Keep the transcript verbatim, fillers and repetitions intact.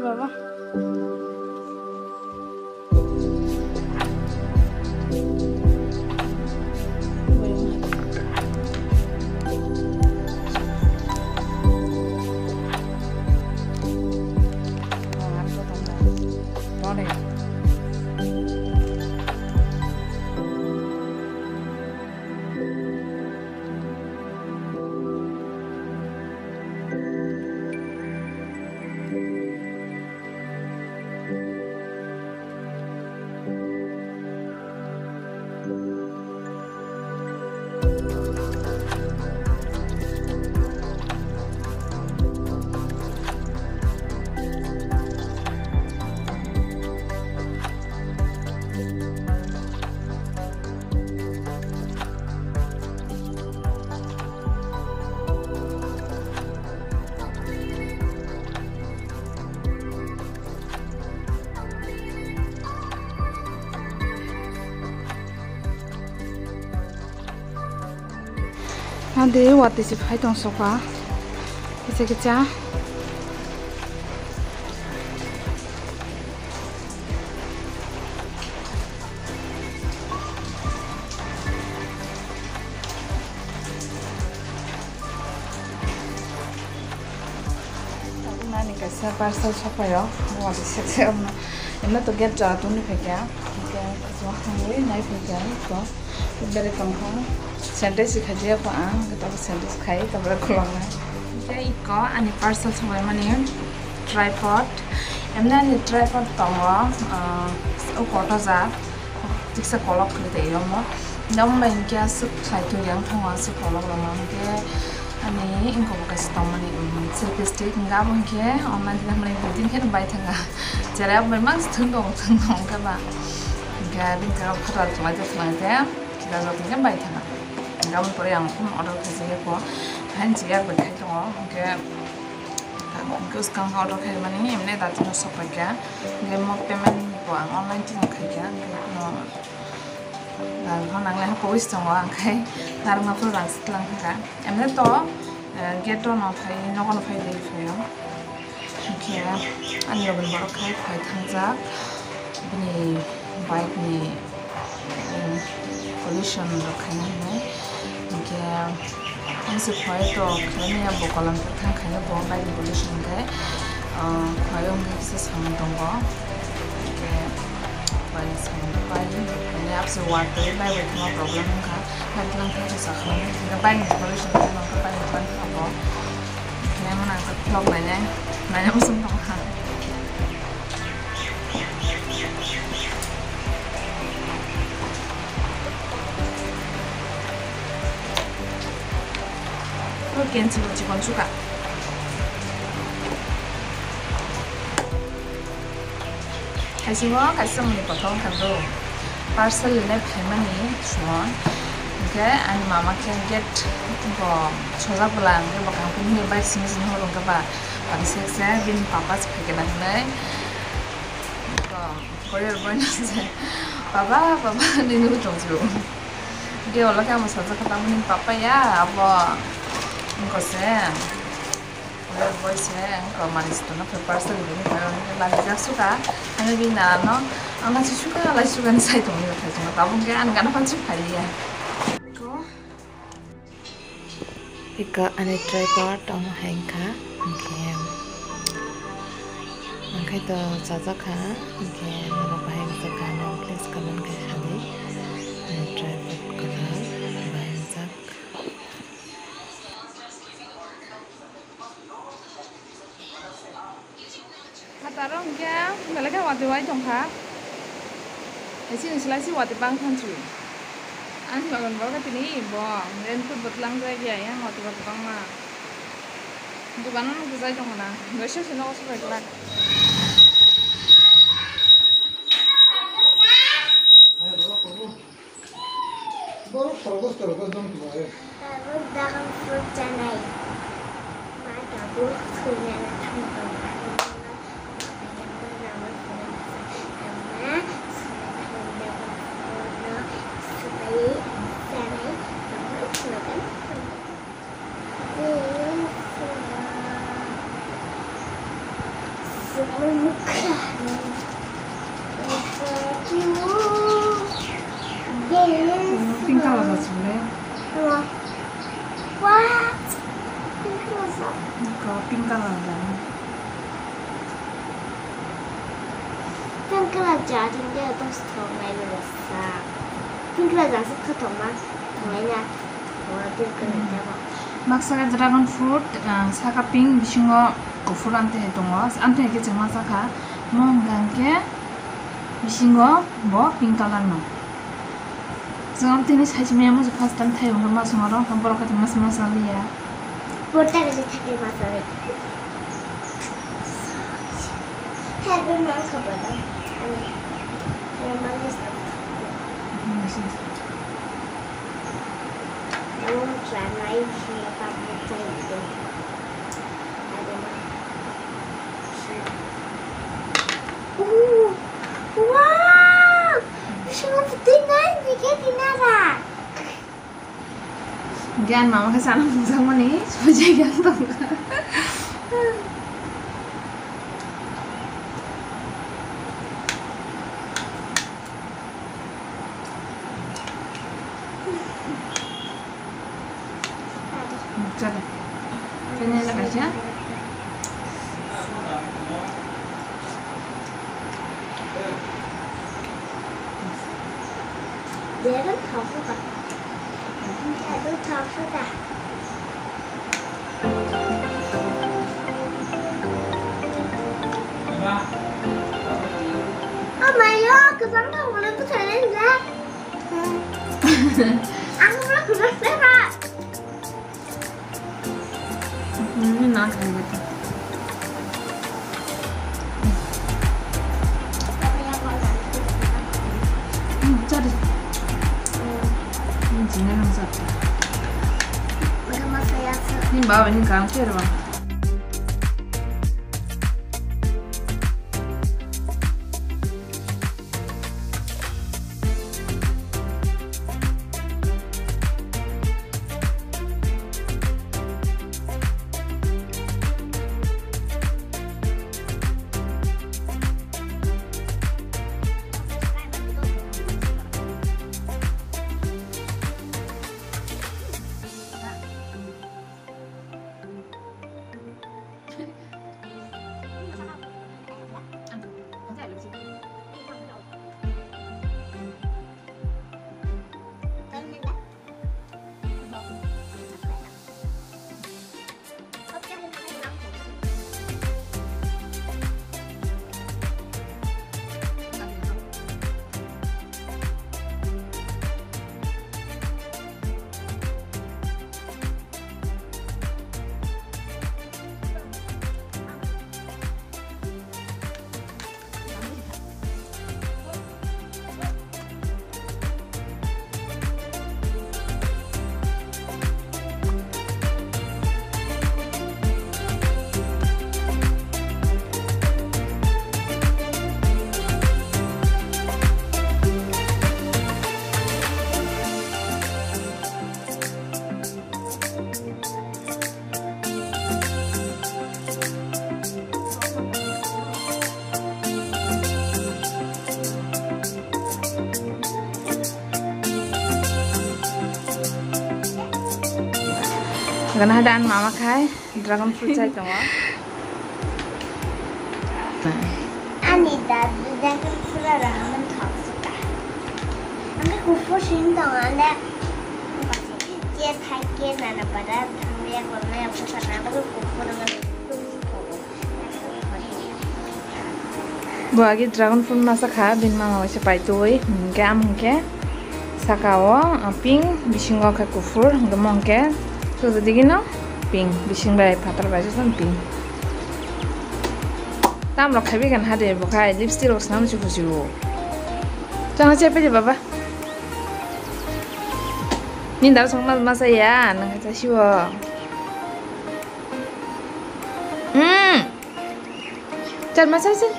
Baba. Ade watwi se phai tong soka. Kisa kisa. Nani kaisa parcel sopaio, bo se se amna. Emna to gate jora tuni phaikya. Hingke khajma khangwi nai phaikya to. Bere tongkha. Sanitize khaijak ko ang, to sanitize khai, to bere khuloknai. Hingke iko ani parcel sopaimani tripod. Emna ani tripod tongo, ah, o koto jak. Tiksa kolok khwlai tei omo. Omo bai hingke aswk khlai tong yang thango aswk kolok rok no hingke ani wngkok bo kaisa tongmani, um, selfie stick hingke abo hingke online tei mani building khe bai thanga. Cherai abo bai mang thung tong thung tong khe ba. Hingke bini karo photo tonglaite tonglaite kisa jok hingke bai thanga. Hingke aboni pore ang phone order khaijak ko. Hain chiya bai khai tongo hingke. Hingke swkang order khaimani emne dati no sok paikha. Hingke mo payment bo ang online tino khaikha. Hingke no Rang hwn ang le hapo wis tongo, ang khai narwkna phuru rang swtlang kha. Emne to, eh, gate o no phai, nogo no phai de phaio. Hingke ani logi borok khai phai thangjak. Bini bike ni, um, pollution rok khaina hinwi. Hingke Ang se khwlai to khlaimaya bo kolam thang khaina bo bai ni pollution khe, ah, khwlai wngkhe kisa samung tongo. Hingke bai samung bai ni apse watwi bai bai thangma problem wngkha. Bai tlang thang kisa khlaimaya hingke bai ni pollution khe nangkhe bai ni tlang thang bo. Hingke mona khe vlog nainai, nainai muchung tongkha. O kenchi bo chikon suka. Kaisa bo kaisa mani kotor wngkha do. Parcel rinai phaimani phone. Hingke ani mama khe gate bo sojak bwla hingke bwkang phunuknwi bike simi simi horo hingke ba. Ani sek se bini papa se phaikhe nang hinwi. Ko, courier boy no se, "Papa, papa," hinwi nugwi tong phuru. Hingke ulo khe amo sajak kha tamoni papa ya, abo wngkha se. Courier boy se, wngkha manwi se tongma khe parcel rinwi phaio, hingke laijak sukha. Ani bini nana no, "Ang lachi sukha, lachi sukha," hinwi sai tongwi rwkha chwngno. Tabuk hingke ani gana phan se phai ya. Iko ani tripod omo hai wngkha, hingke, hingke to chajak kha, hingke norok bahai wngkha, norok please comment khai sadi, ani tripod kwtal bahai wngjak. Hataro hingke belai khe watwi wai tongkha. Chini slai si watwi bang thansu. Ani logon bo khe tini bo raincoat bo tlangjak ya, yang watwi bo kwbangma. Dukano nukjai tongkha na, bai sese nogo sobai glak. Borok khorokos khorokos dong tong ai. Tabuk dragon fruit chanai. Ma tabuk sui nana thang tong. Dragon fruit. Ama sui nana dragon fruit no sui chanai. Ama sui nana. Pink color ba chwng le. What? Pink color ba. Pink color ba. Pink color ja thang de dos thong nai le sa. Pink color ja sa kha thong ma. Thong nai na. Thong nai pink color ja ba. Baksa dragon fruit, ah, saka pink, bisingo kuphur amtwi hai tongo. Amtwi hai khe chwng ma cha kha. Mo hwnkha hwnkhe bisingo bo pink color no. Chwng amtwi ni size maya mo first time thai hwnkhe ma swngo ro, borok khe mas mas liya. Borok ta khe thai mas liya. Hair band mang kha ba da. Ani. Ani mang ni sa. Ani si. Ani try mai si pa mo chai de. Ani ma. Si. Ooh. Wow. Bisingo putui nai, ni khe dinara. Gan mama khe sana mungjakmani, sojai gan tongkha. Chalo. Kanya na kaisa. Dia kan thok suka. Dia kan thok suka. Oh my God, kesang thok boleh tu saya enggak. Aku pernah kesang saya. Hmm, na khan bata. Hmm, chari. Hmm, jina ham sa. Ni baba ni kam kero ba. Gana dan mama khai dragon fruit chai tongo. Ani dad dragon fruit aro hamon thok suka. Angke kupo sing tongo ande. Yes, hai ke nana pada thamle korna ya pusa na ko kupo tongo. Bo agi dragon fruit masa kha, bini mama waisa paitwi, hwnkhe am hwnkhe saka o, ah, pink, bisingo khe kuphur, hwnkhe mo hwnkhe sujudi gino pink, bising bai phatar bai jotono pink. Tam rok khaibi kan hade bo khai lipstick rok swnam si khusi o. Chana chepe de baba. Ni dal song ma masa ya, nang cha siwo. Hmm. Chal masa chal.